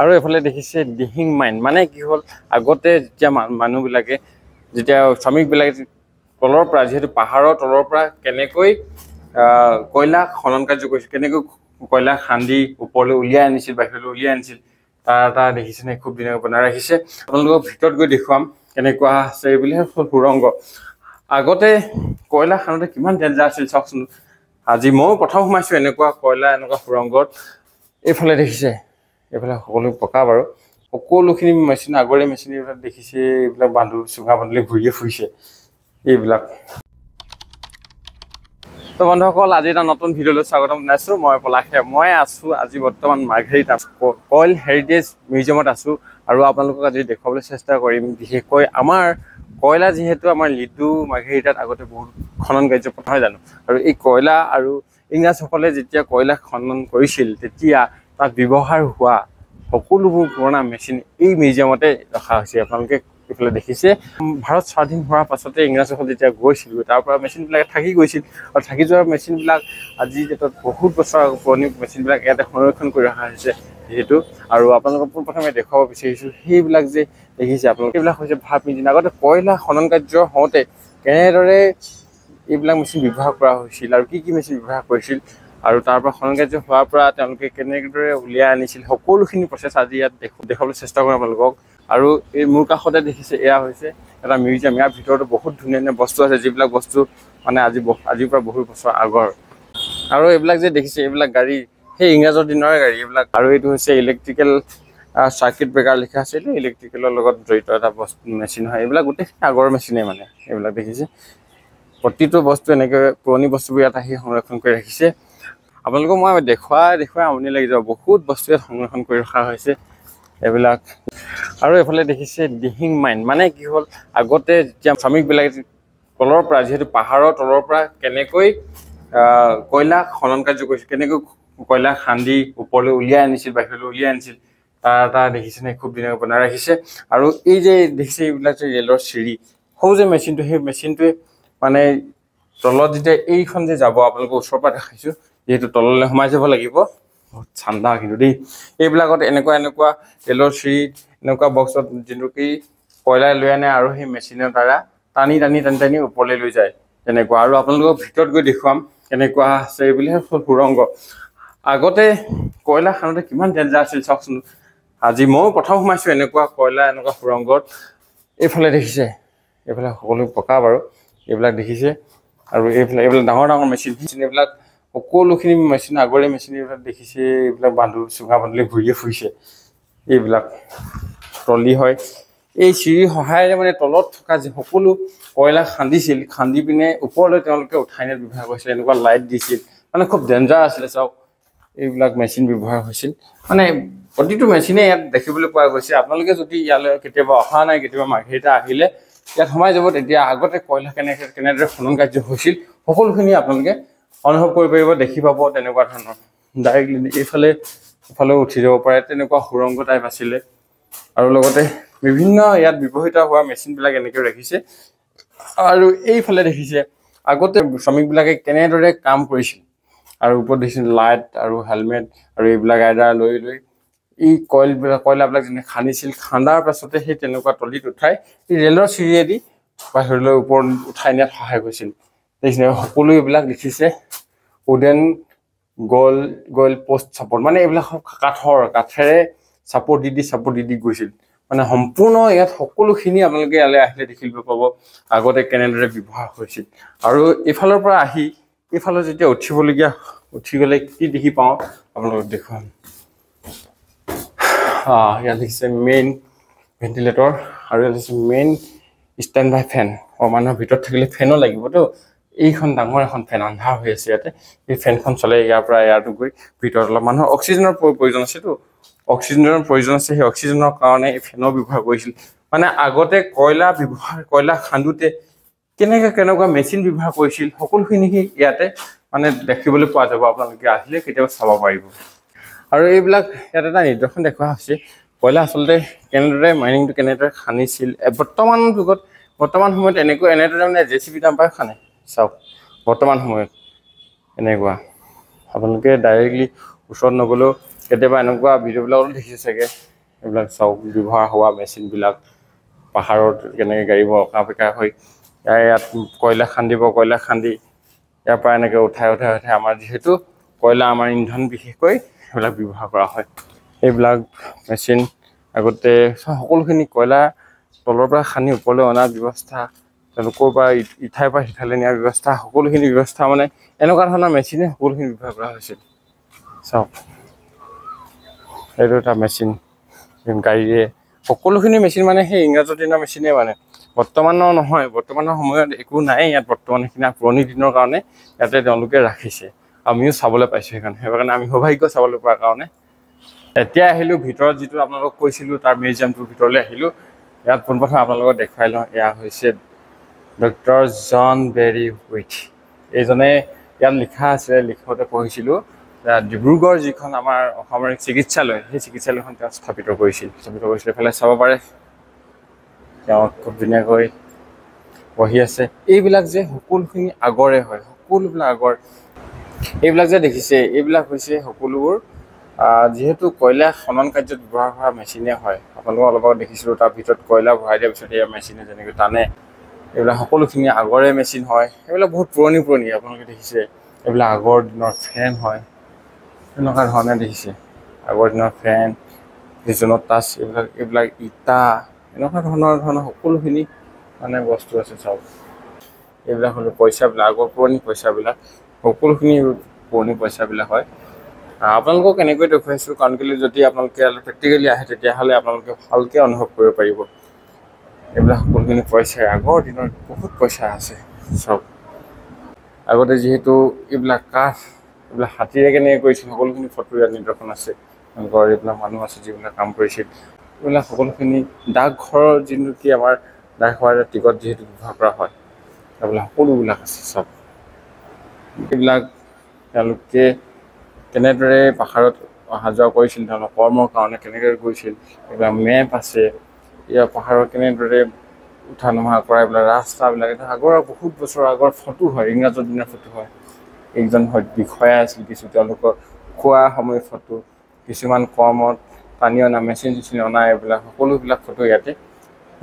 আৰু এইফালে দেখিছে দিহিং মাইন। মানে কি হ'ল, আগতে যেতিয়া মানুহবিলাকে, যেতিয়া শ্ৰমিকবিলাকে তলৰ পৰা, যিহেতু পাহাৰৰ তলৰ পৰা কেনেকৈ কয়লা খনন কাৰ্য কৰিছিল, কেনেকৈ কয়লা খান্দি ওপৰলৈ উলিয়াই আনিছিল, বাহিৰলৈ উলিয়াই আনিছিল, তাৰ এটা দেখিছেনে খুব ধুনীয়াকৈ বনাই ৰাখিছে। আপোনালোকক ভিতৰত গৈ দেখুৱাম কেনেকুৱা আছে। এইবিলাক হ'ল সুৰংগ। আগতে কয়লা খান্দোতে কিমান ডেঞ্জাৰ আছিল চাওকচোন। আজি ময়ো প্ৰথম সোমাইছোঁ এনেকুৱা কয়লা, এনেকুৱা সুৰংগত। এইফালে দেখিছে, এইফালে সকলো পকা বাৰু, সকলোখিনি মেচিন আগৰে মেচিন এইবিলাক দেখিছে। এইবিলাক বান্ধো চুঙা বান্ধি ঘূৰিয়ে ফুৰিছে এইবিলাক। তো বন্ধুসকল, আজি এটা নতুন ভিডিঅ'লৈ স্বাগতম জনাইছোঁ। মই পলাশে, মই আছোঁ আজি বৰ্তমান মাৰ্ঘেৰিটা কইল হেৰিটেজ মিউজিয়ামত আছোঁ আৰু আপোনালোকক আজি দেখুৱাবলৈ চেষ্টা কৰিম। বিশেষকৈ আমাৰ কয়লা, যিহেতু আমাৰ লিডু মাৰ্ঘেৰিটাত আগতে বহুত খনন কাৰ্য নহয় জানো, আৰু এই কয়লা আৰু ইংৰাজসকলে যেতিয়া কয়লা খনন কৰিছিল তেতিয়া তাত ব্যৱহাৰ হোৱা সকলোবোৰ পুৰণা মেচিন এই মিউজিয়ামতে ৰখা হৈছে। আপোনালোকে এইফালে দেখিছে, ভাৰত স্বাধীন হোৱাৰ পাছতে ইংৰাজসকল যেতিয়া গৈছিল তাৰ পৰা মেচিনবিলাক থাকি গৈছিল আৰু থাকি যোৱা মেচিনবিলাক আজি ডেটত বহুত বছৰ পুৰণি মেচিনবিলাক ইয়াতে সংৰক্ষণ কৰি ৰখা হৈছে যিহেতু। আৰু আপোনালোকক পোনপ্ৰথমে দেখুৱাব বিচাৰিছোঁ সেইবিলাক যে দেখিছে আপোনালোকে, এইবিলাক হৈছে ভাপ ইঞ্জিন। আগতে কয়লা খনন কাৰ্য হওঁতে কেনেদৰে এইবিলাক মেচিন ব্যৱহাৰ কৰা হৈছিল আৰু কি কি মেচিন ব্যৱহাৰ কৰিছিল আৰু তাৰ পৰা খনন কাৰ্য হোৱাৰ পৰা তেওঁলোকে কেনেদৰে উলিয়াই আনিছিল, সকলোখিনি প্ৰচেছ আজি ইয়াত দেখুৱাবলৈ চেষ্টা কৰিম আপোনালোকক। আৰু এই মোৰ কাষতে দেখিছে এয়া হৈছে এটা মিউজিয়াম। ইয়াৰ ভিতৰতো বহুত ধুনীয়া ধুনীয়া বস্তু আছে, যিবিলাক বস্তু মানে আজিৰ পৰা বহুত বছৰ আগৰ। আৰু এইবিলাক যে দেখিছে এইবিলাক গাড়ী সেই ইংৰাজৰ দিনৰে গাড়ী এইবিলাক। আৰু এইটো হৈছে ইলেক্ট্ৰিকেল চাৰ্কিট ব্ৰেকাৰ লিখা আছে, ইলেক্ট্ৰিকেলৰ লগত জড়িত এটা বস্তু মেচিন হয়। এইবিলাক গোটেইখিনি আগৰ মেচিনেই, মানে এইবিলাক দেখিছে প্ৰতিটো বস্তু এনেকৈ পুৰণি বস্তুবোৰ ইয়াত আহি সংৰক্ষণ কৰি ৰাখিছে। আপোনালোকক মই দেখুৱাই দেখুৱাই আমনি লাগি যাব, বহুত বস্তু ইয়াত সংৰক্ষণ কৰি ৰখা হৈছে এইবিলাক। আৰু এইফালে দেখিছে দিহিং মাইন। মানে কি হ'ল, আগতে যেতিয়া শ্ৰমিকবিলাকে তলৰ পৰা, যিহেতু পাহাৰৰ তলৰ পৰা কেনেকৈ কয়লা খনন কাৰ্য কৰিছিল, কেনেকৈ কয়লা খান্দি ওপৰলৈ উলিয়াই আনিছিল, বাহিৰলৈ উলিয়াই আনিছিল, তাৰ এটা দেখিছেনে খুব ধুনীয়াকৈ বনাই ৰাখিছে। আৰু এই যে দেখিছে এইবিলাক যে ৰেলৰ চিৰি, সৰু যে মেচিনটো, সেই মেচিনটোৱে মানে তলত যেতিয়া এইখন যে যাব, আপোনালোকৰ ওচৰৰ পৰা দেখাইছোঁ, যিহেতু তললৈ সোমাই যাব লাগিব, বহুত ঠাণ্ডা কিন্তু দেই। এইবিলাকত এনেকুৱা এনেকুৱা ৰেলৰ চিৰি, এনেকুৱা বক্সত যিটো কি কয়লা লৈ আনে আৰু সেই মেচিনৰ দ্বাৰা টানি টানি টানি টানি ওপৰলৈ লৈ যায় তেনেকুৱা। আৰু আপোনালোকক ভিতৰত গৈ দেখুৱাম কেনেকুৱা আছে। এইবিলাক হ'ল সুৰংগ। আগতে কয়লা খান্দোতে কিমান ডেঞ্জাৰ আছিল চাওকচোন। আজি ময়ো প্ৰথম সোমাইছোঁ এনেকুৱা কয়লা, এনেকুৱা সুৰংগত। এইফালে দেখিছে, এইফালে সকলো পকা বাৰু, এইবিলাক দেখিছে। আৰু এইফালে এইবিলাক ডাঙৰ ডাঙৰ মেচিন, এইবিলাক সকলোখিনি মেচিন আগৰে মেচিন এইবিলাক দেখিছে। এইবিলাক বান্ধো চুঙা বান্ধি ঘূৰিয়ে ফুৰিছে। এইবিলাক ট্ৰলি হয়। এই চিৰিৰ সহায়েৰে মানে তলত থকা যি সকলো কয়লা খান্দিছিল, খান্দি পিনে ওপৰলৈ তেওঁলোকে উঠাই নিয়াত ব্যৱহাৰ কৰিছিল। এনেকুৱা লাইট দিছিল, মানে খুব ডেঞ্জাৰ আছিলে চাওক। এইবিলাক মেচিন ব্যৱহাৰ হৈছিল, মানে প্ৰতিটো মেচিনে ইয়াত দেখিবলৈ পোৱা গৈছে। আপোনালোকে যদি ইয়ালৈ কেতিয়াবা অহা নাই, কেতিয়াবা মাৰ্ঘেৰিটা আহিলে ইয়াত সোমাই যাব, তেতিয়া আগতে কয়লা কেনেকৈ কেনেদৰে খনন কাৰ্য হৈছিল সকলোখিনি আপোনালোকে অনুভৱ কৰিব পাৰিব, দেখি পাব। তেনেকুৱা ধৰণৰ ডাইৰেক্টলি এইফালে এফালেও উঠি যাব পাৰে, তেনেকুৱা সুৰংগ টাইপ আছিলে। আৰু লগতে বিভিন্ন ইয়াত ব্যৱহৃত হোৱা মেচিনবিলাক এনেকৈ ৰাখিছে। আৰু এইফালে দেখিছে আগতে শ্ৰমিকবিলাকে কেনেদৰে কাম কৰিছিল। আৰু ওপৰত দেখিছে লাইট আৰু হেলমেট আৰু এইবিলাক আইডাৰ লৈ লৈ এই কইলবিলাক, কয়লাবিলাক যেনে খান্দিছিল, খান্দাৰ পাছতে সেই তেনেকুৱা তলিত উঠাই এই ৰেলৰ চিৰিয়েদি বাহিৰলৈ ওপৰত উঠাই নিয়াত সহায় কৰিছিল। দেখিছে সকলো এইবিলাক লিখিছে উডেন গল গল পষ্ট চাপৰ্ট, মানে এইবিলাক কাঠৰ, কাঠেৰে চাপৰ্ট দি দি চাপৰ্ট দি দি গৈছিল। মানে সম্পূৰ্ণ ইয়াত সকলোখিনি আপোনালোকে ইয়ালৈ আহিলে দেখিব পাব আগতে কেনেদৰে ব্যৱহাৰ হৈছিল। আৰু এইফালৰ পৰা আহি এইফালে যেতিয়া উঠিবলগীয়া, উঠি গ'লে কি দেখি পাওঁ আপোনালোকক দেখুৱাম। ইয়াত লিখিছে মেইন ভেণ্টিলেটৰ আৰু ইয়াত লিখিছে মেইন ষ্টেণ্ড বাই ফেন। মানুহৰ ভিতৰত থাকিলে ফেনো লাগিবতো। এইখন ডাঙৰ এখন ফেন, আন্ধাৰ হৈ আছে ইয়াতে, এই ফেনখন চলে ইয়াৰ পৰা এয়াৰটো গৈ ভিতৰত অলপ মানুহৰ অক্সিজেনৰ প্ৰয়োজন আছেতো, অক্সিজেনৰ প্ৰয়োজন আছে, সেই অক্সিজেনৰ কাৰণে এই ফেনৰ ব্যৱহাৰ কৰিছিল। মানে আগতে কয়লা ব্যৱহাৰ, কয়লা খান্দোতে কেনেকৈ কেনেকুৱা মেচিন ব্যৱহাৰ কৰিছিল সকলোখিনি ইয়াতে মানে দেখিবলৈ পোৱা যাব। আপোনালোকে আহিলে কেতিয়াবা চাব পাৰিব। আৰু এইবিলাক ইয়াত এটা নিদৰ্শন দেখুওৱা হৈছে, কয়লা আচলতে কেনেদৰে মাইনিংটো কেনেদৰে খান্দিছিল। বৰ্তমান যুগত, বৰ্তমান সময়ত এনেকৈ এনেদৰে মানে জে চি বি ডাম্পাৰ খানে চাওক বৰ্তমান সময়ত এনেকুৱা। আপোনালোকে ডাইৰেক্টলি ওচৰত নগ'লেও কেতিয়াবা এনেকুৱা ভিডিঅ'বিলাকতো দেখিছে চাগে, এইবিলাক চাওক ব্যৱহাৰ হোৱা মেচিনবিলাক পাহাৰত কেনেকৈ গাড়ীবোৰ অঁকা বেঁকা হৈ ইয়াত কয়লা খান্দিব, কয়লা খান্দি ইয়াৰ পৰা এনেকৈ উঠাই উঠাই উঠাই আমাৰ যিহেতু কয়লা আমাৰ ইন্ধন বিশেষকৈ সেইবিলাক ব্যৱহাৰ কৰা হয়। এইবিলাক মেচিন আগতে সকলোখিনি কয়লা তলৰ পৰা খান্দি ওপৰলৈ অনাৰ ব্যৱস্থা, তেওঁলোকৰ পৰা ইঠাইৰ পৰা সিঠাইলৈ নিয়াৰ ব্যৱস্থা, সকলোখিনি ব্যৱস্থা মানে এনেকুৱা ধৰণৰ মেচিনে সকলোখিনি ব্যৱহাৰ কৰা হৈছিল। চাওক এইটো এটা মেচিন, গাড়ীৰে সকলোখিনি মেচিন মানে সেই ইংৰাজৰ দিনৰ মেচিনে, মানে বৰ্তমানৰ নহয়, বৰ্তমানৰ সময়ত একো নাই ইয়াত। বৰ্তমান সেইখিনি পুৰণি দিনৰ কাৰণে ইয়াতে তেওঁলোকে ৰাখিছে, আমিও চাবলৈ পাইছোঁ সেইকাৰণে, সেইকাৰণে আমি সৌভাগ্য চাবলৈ পোৱাৰ কাৰণে। এতিয়া আহিলোঁ ভিতৰত, যিটো আপোনালোকক কৈছিলোঁ তাৰ মিউজিয়ামটোৰ ভিতৰলৈ আহিলোঁ। ইয়াত পোনপ্ৰথমে আপোনালোকক দেখুৱাই লওঁ, এয়া হৈছে ডক্টৰ জন বেৰী উইথ। এইজনে ইয়াত লিখা আছিলে, লিখোঁতে পঢ়িছিলোঁ, ডিব্ৰুগড় যিখন আমাৰ অসামৰিক চিকিৎসালয়, সেই চিকিৎসালয়খন তেওঁ স্থাপিত কৰিছিল, এইফালে চাব পাৰে তেওঁ খুব ধুনীয়াকৈ বহি আছে। এইবিলাক যে সকলোখিনি আগৰে হয়, সকলোবিলাক আগৰ। এইবিলাক যে দেখিছে এইবিলাক হৈছে সকলোবোৰ যিহেতু কয়লা খনন কাৰ্যত ব্যৱহাৰ কৰা মেচিনে হয়। আপোনালোকক অলপ আগত দেখিছিলোঁ তাৰ ভিতৰত কয়লা ভৰাই দিয়াৰ পিছত এই মেচিনে যেনেকৈ টানে, এইবিলাক সকলোখিনি আগৰে মেচিন হয়। এইবিলাক বহুত পুৰণি পুৰণি, আপোনালোকে দেখিছে এইবিলাক আগৰ দিনৰ ফেন হয়, তেনেকুৱা ধৰণে দেখিছে আগৰ দিনৰ ফেন, যিজনত টাচ, এইবিলাক এইবিলাক ইটা, এনেকুৱা ধৰণৰ ধৰণৰ সকলোখিনি মানে বস্তু আছে। চাওক এইবিলাক হ'লে পইচাবিলাক, আগৰ পুৰণি পইচাবিলাক, সকলোখিনি পুৰণি পইচাবিলাক হয়। আপোনালোকক এনেকৈ দেখুৱাইছোঁ কাৰণ কেলৈ যদি আপোনালোকে প্ৰেক্টিকেলি আহে তেতিয়াহ'লে আপোনালোকে ভালকৈ অনুভৱ কৰিব পাৰিব। এইবিলাক সকলোখিনি পইচাই আগৰ দিনৰ বহুত পইচা আছে। চাওক আগতে যিহেতু এইবিলাক কাঠ, এইবিলাক হাতীৰে কেনেকৈ কৰিছিল সকলোখিনি ফটো ইয়াত নিদৰ্শন আছে। তেওঁলোকৰ এইবিলাক মানুহ আছে যিবিলাক কাম কৰিছিল, এইবিলাক সকলোখিনি ডাকঘৰৰ যি নেকি আমাৰ ডাকঘৰৰ টিকট যিহেতু ব্যৱহাৰ কৰা হয়, এইবিলাক সকলোবিলাক আছে। চাওক এইবিলাক তেওঁলোকে কেনেদৰে পাহাৰত অহা যোৱা কৰিছিল, তেওঁলোকৰ কৰ্মৰ কাৰণে কেনেদৰে গৈছিল, এইবিলাক মেপ আছে। ইয়াৰ পাহাৰত কেনেদৰে উঠা নমা কৰা এইবিলাক ৰাস্তাবিলাক, এইটো আগৰ বহুত বছৰ আগৰ ফটো হয়, ইংৰাজৰ দিনৰ ফটো হয়। এইজন হয় বিষয়া আছিল কিছু, তেওঁলোকৰ খোৱা সময়ৰ ফটো, কিছুমান কৰ্মত পানী অনা মেচিন চেচিন অনা, এইবিলাক সকলোবিলাক ফটো ইয়াতে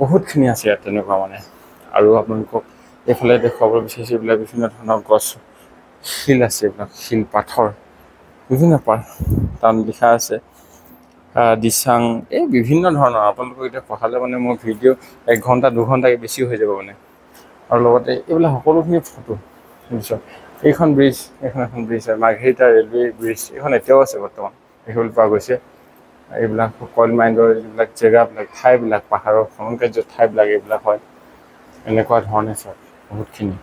বহুতখিনি আছে ইয়াত তেনেকুৱা মানে। আৰু আপোনালোকক এইফালে দেখুৱাবলৈ বিচাৰিছোঁ এইবিলাক বিভিন্ন ধৰণৰ গছ, শিল আছে, এইবিলাক শিল পাথৰ বিভিন্ন তাত লিখা আছে দিচাং, এই বিভিন্ন ধৰণৰ। আপোনালোকক এতিয়া পঢ়ালে মানে মোৰ ভিডিঅ' 1 ঘণ্টা 2 ঘণ্টাকৈ বেছি হৈ যাব মানে। আৰু লগতে এইবিলাক সকলোখিনি ফটো বুজিছ। এইখন ব্ৰিজ, এইখন এখন ব্ৰিজ হয়, মাৰ্ঘেৰিটা ৰেলৱে ব্ৰিজ, এইখন এতিয়াও আছে বৰ্তমান দেখিবলৈ পোৱা গৈছে। এইবিলাক কইল মাইনৰ যিবিলাক জেগাবিলাক, ঠাইবিলাক, পাহাৰৰ খনন কাৰ্যৰ ঠাইবিলাক এইবিলাক হয়, এনেকুৱা ধৰণে চাওক বহুতখিনি।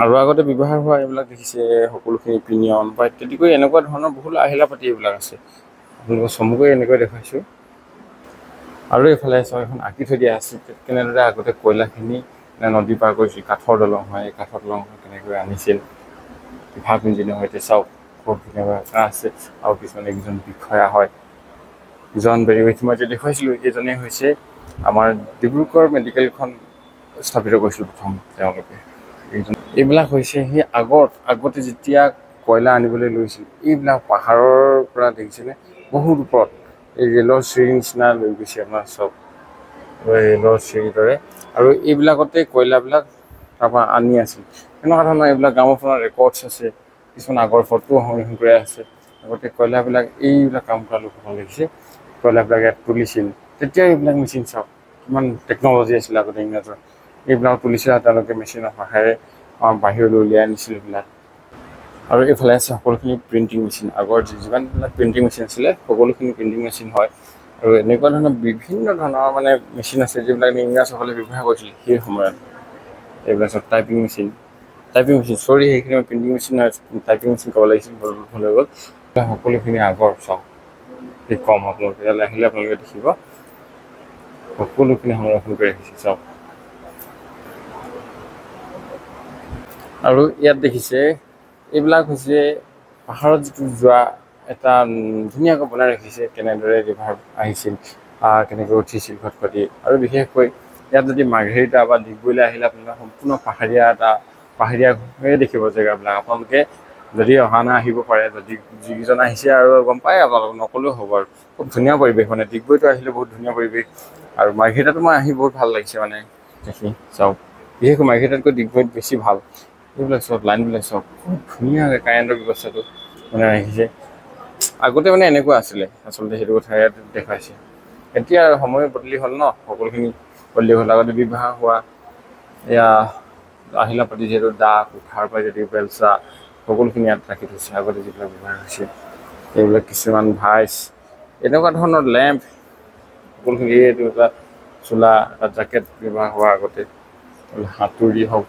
আৰু আগতে ব্যৱহাৰ হোৱা এইবিলাক দেখিছে সকলোখিনি পিনিয়ন বা ইত্যাদি কৰি এনেকুৱা ধৰণৰ বহুত আহিলা পাতি এইবিলাক আছে। আপোনালোকক চমুকৈ এনেকৈ দেখুৱাইছোঁ। আৰু এইফালে চাওক এখন আঁকি থৈ দিয়া আছে কেনেদৰে আগতে কয়লাখিনি নদী পাৰ কৰিছিল, কাঠৰ দলং হয়, এই কাঠৰ দলং কেনেকৈ আনিছিল ভাৱ ইঞ্জিনৰ সৈতে। চাওক খুব ধুনীয়াকৈ আঁকা আছে। আৰু কিছুমান একজন বিষয়া হয় জন বেৰী উইথ, মই যে দেখুৱাইছিলোঁ এইজনেই হৈছে আমাৰ ডিব্ৰুগড় মেডিকেলখন স্থাপিত কৰিছিল প্ৰথম তেওঁলোকে। এইবিলাক হৈছে সেই আগতে যেতিয়া কয়লা আনিবলৈ লৈছিল, এইবিলাক পাহাৰৰ পৰা দেখিছেনে বহুত ওপৰত এই ৰেলৰ চিৰি নিচিনা লৈ গৈছে আপোনাৰ চব ৰেলৰ চিৰিৰ দৰে। আৰু এইবিলাকতে কয়লাবিলাক তাৰপৰা আনি আছিল। এনেকুৱা ধৰণৰ এইবিলাক গ্ৰামোফোনৰ ৰেকৰ্ডছ আছে, কিছুমান আগৰ ফটো সংৰক্ষণ কৰি আছে। আগতে কয়লাবিলাক এইবিলাক কাম কৰা লোকসকল দেখিছে, কয়লাবিলাক ইয়াত তুলিছিল। তেতিয়া এইবিলাক মেচিন চাওক কিমান টেকন'লজি আছিল আগতে ইংৰাজৰ, এইবিলাক তুলিছিল আৰু তেওঁলোকে মেচিনৰ সহায়েৰে বাহিৰলৈ উলিয়াই আনিছিল এইবিলাক। আৰু এইফালে আছে সকলোখিনি প্ৰিণ্টিং মেচিন, আগৰ যিমানবিলাক প্ৰিণ্টিং মেচিন আছিলে সকলোখিনি প্ৰিণ্টিং মেচিন হয়। আৰু এনেকুৱা ধৰণৰ বিভিন্ন ধৰণৰ মানে মেচিন আছে যিবিলাক ইংৰাজসকলে ব্যৱহাৰ কৰিছিল সেই সময়ত। এইবিলাক চব টাইপিং মেচিন, চৰি সেইখিনি প্ৰিণ্টিং মেচিন নহয়, টাইপিং মেচিন ক'ব লাগিছিল, ভুল হৈ গ'ল। সকলোখিনি আগৰ চাওক কি কম, আপোনালোকে ইয়ালৈ আহিলে আপোনালোকে দেখিব সকলোখিনি সংৰক্ষণ কৰি ৰাখিছে চাওক। আৰু ইয়াত দেখিছে এইবিলাক হৈছে পাহাৰত যিটো যোৱা এটা ধুনীয়াকৈ বনাই ৰাখিছে, কেনেদৰে ৰিভাৰ আহিছিল, কেনেকৈ উঠিছিল খটখটি। আৰু বিশেষকৈ ইয়াত যদি মাৰ্ঘেৰিটা বা ডিগবৈলৈ আহিলে আপোনালোকে সম্পূৰ্ণ পাহাৰীয়া এটা পাহাৰীয়া হৈয়ে দেখিব জেগাবিলাক। আপোনালোকে যদি অহা নাই আহিব পাৰে, যদি যিকেইজন আহিছে আৰু গম পায় আপোনালোক নক'লেও হ'ব। আৰু খুব ধুনীয়া পৰিৱেশ, মানে ডিগবৈটো আহিলে বহুত ধুনীয়া পৰিৱেশ। আৰু মাৰ্ঘেৰিটাতো মই আহি বহুত ভাল লাগিছে মানে দেখি চাওক। বিশেষকৈ মাৰ্ঘেৰিটাতকৈ ডিগবৈত বেছি ভাল। এইবিলাক চব লাইনবিলাক চব খুব ধুনীয়াকৈ কাৰেণ্টৰ ব্যৱস্থাটো মানে ৰাখিছে। আগতে মানে এনেকুৱা আছিলে আচলতে, সেইটো কথা ইয়াত দেখুৱাইছে। এতিয়া সময় বদলি হ'ল ন, সকলোখিনি বদলি হ'ল। আগতে বিবাহ হোৱা এয়া আহিলা পাতি যিহেতু দা কুঠাৰ পৰা যদি বেলচা সকলোখিনি ইয়াত ৰাখি থৈছে। আগতে যিবিলাক ব্যৱহাৰ হৈছে এইবিলাক কিছুমান ভাইচ এনেকুৱা ধৰণৰ লেম্প সকলোখিনি, এইটো এটা চোলা এটা জেকেট ব্যৱহাৰ হোৱা আগতে, হাতুৰি হওক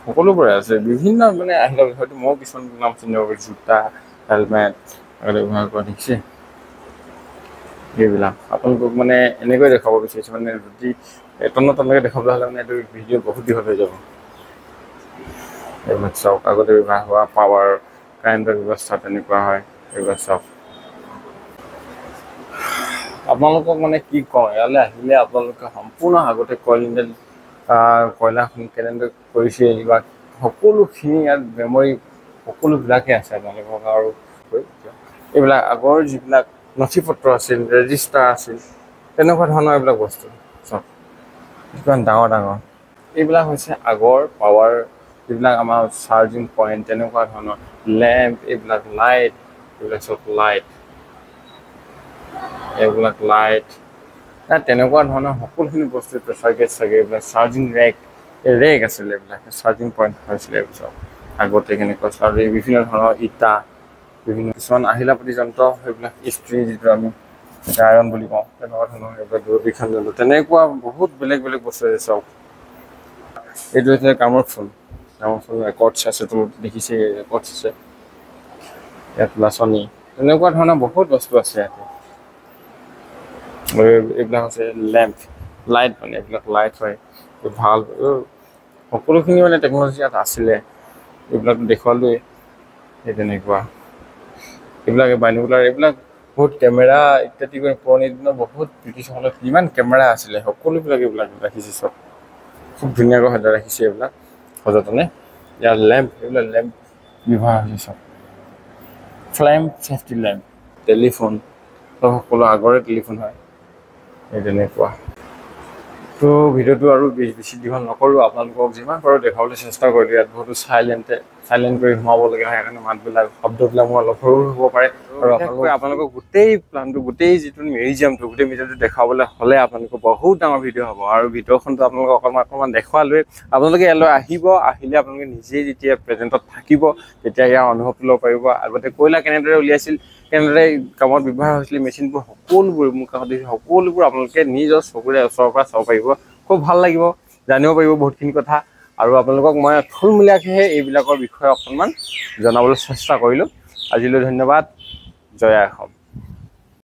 সকলোবোৰে আছে বিভিন্ন মানে আহিলা। হয়তো ময়ো কিছুমান নাম চিনি পাব, জোতা হেলমেট আগতে ব্যৱহাৰ কৰা দেখিছে। এইবিলাক আপোনালোকক মানে এনেকৈ দেখুৱাব বিচাৰিছোঁ, মানে যদি তন্ন তন্নকৈ দেখুৱাবলৈ হ'লে মানে এইটো ভিডিঅ' বহুত দীঘল হৈ যাব। এইবিলাক চাওক, আগতে ব্যৱহাৰ হোৱা পাৱাৰ কাৰেণ্টৰ ব্যৱস্থা তেনেকুৱা হয়। এইবিলাক চাওক, আপোনালোকক মানে কি কওঁ, ইয়ালৈ আহিলে আপোনালোকে সম্পূৰ্ণ আগতে কইল ইণ্ডিয়ান কয়লাখন কেনেদৰে কৰিছে বা সকলোখিনি ইয়াত মেমৰি সকলোবিলাকে আছে আপোনালোকক। আৰু এইবিলাক আগৰ যিবিলাক নথি পত্ৰ আছিল, ৰেজিষ্টাৰ আছিল, তেনেকুৱা ধৰণৰ এইবিলাক বস্তু চাওক, কিমান ডাঙৰ ডাঙৰ। এইবিলাক হৈছে আগৰ পাৱাৰ যিবিলাক আমাৰ চাৰ্জিং পইণ্ট, তেনেকুৱা ধৰণৰ লেম্প, এইবিলাক লাইট, এইবিলাক চব লাইট, এইবিলাক লাইট, তেনেকুৱা ধৰণৰ সকলোখিনি বস্তু, প্ৰেছাৰ গেছ চাগে, এইবিলাক চাৰ্জিং ৰেক, এই ৰেক আছিলে, এইবিলাক চাৰ্জিং পইণ্ট হৈছিলে। এইবোৰ চব আগতে কেনেকুৱা চাৰ্জিং, বিভিন্ন ধৰণৰ ইটা, বিভিন্ন কিছুমান আহিলাপাতি যন্ত্ৰ, সেইবিলাক ইস্ত্ৰি যিটো আমি আইৰণ বুলি কওঁ, তেনেকুৱা ধৰণৰ এইবিলাক দূৰবীক্ষণ যন্ত্ৰ, তেনেকুৱা বহুত বেলেগ বেলেগ বস্তু আছে চাওক। এইটো হৈছে গ্ৰামোফোন, গ্ৰামোফোন ৰেকৰ্ডছ আছে, তলত দেখিছে ৰেকৰ্ডছ আছে ইয়াত, লাচনি, তেনেকুৱা ধৰণৰ বহুত বস্তু আছে ইয়াতে। এইবিলাক হৈছে লেম্প, লাইট, মানে এইবিলাক লাইট হয় ভাল, সকলোখিনি মানে টেকন'লজি ইয়াত আছিলে, এইবিলাক দেখুৱালোৱেই। সেই তেনেকুৱা এইবিলাক বাইনোকুলাৰ, এইবিলাক বহুত কেমেৰা ইত্যাদি কৰি পুৰণি দিনত বহুত ব্ৰিটিছসকলৰ কিমান কেমেৰা আছিলে, সকলোবিলাক এইবিলাক ৰাখিছে চব, খুব ধুনীয়াকৈ সজাই ৰাখিছে এইবিলাক সযতনে। ইয়াৰ লেম্প, এইবিলাক লেম্প ব্যৱহাৰ হৈছে চব, ফ্লেম ছেফটি লেম্প, টেলিফোন, সকলো আগৰে টেলিফোন হয়, এই তেনেকুৱা। তো ভিডিঅ'টো আৰু বেছি দীঘল নকৰোঁ, আপোনালোকক যিমান পাৰোঁ দেখুৱাবলৈ চেষ্টা কৰিলোঁ। ইয়াত বহুতো চাইলেণ্ট কৰি সোমাব লগীয়া হয়, সেইকাৰণে মাতবিলাক শব্দবিলাক মোৰ অলপ সৰু হ'ব পাৰে। আৰু আপোনালোকক গোটেই প্লানটো, গোটেই যিটো মিউজিয়ামটো, গোটেই মিউজিয়ামটো দেখুৱাবলৈ হ'লে আপোনালোকৰ বহুত ডাঙৰ ভিডিঅ' হ'ব। আৰু ভিডিঅ'খনটো আপোনালোকক অকণমান অকণমান দেখুৱালোৱে। আপোনালোকে ইয়ালৈ আহিব, আহিলে আপোনালোকে নিজেই যেতিয়া প্ৰেজেণ্টত থাকিব তেতিয়া ইয়াৰ অনুভৱটো ল'ব পাৰিব। আগতে কয়লা কেনেদৰে উলিয়াইছিল, কেনেদৰে কামত ব্যৱহাৰ হৈছিল, মেচিনবোৰ সকলোবোৰ মোৰ কাষত দেখিছে, সকলোবোৰ আপোনালোকে নিজৰ চকুৰে ওচৰৰ পৰা চাব পাৰিব। খুব ভাল লাগিব, জানিব পাৰিব বহুতখিনি কথা। আৰু আপোনালোকক মই থুলমূলীয়াকৈহে এইবিলাকৰ বিষয়ে অকণমান জনাবলৈ চেষ্টা কৰিলোঁ। আজিলৈ ধন্যবাদ। জয় অসম।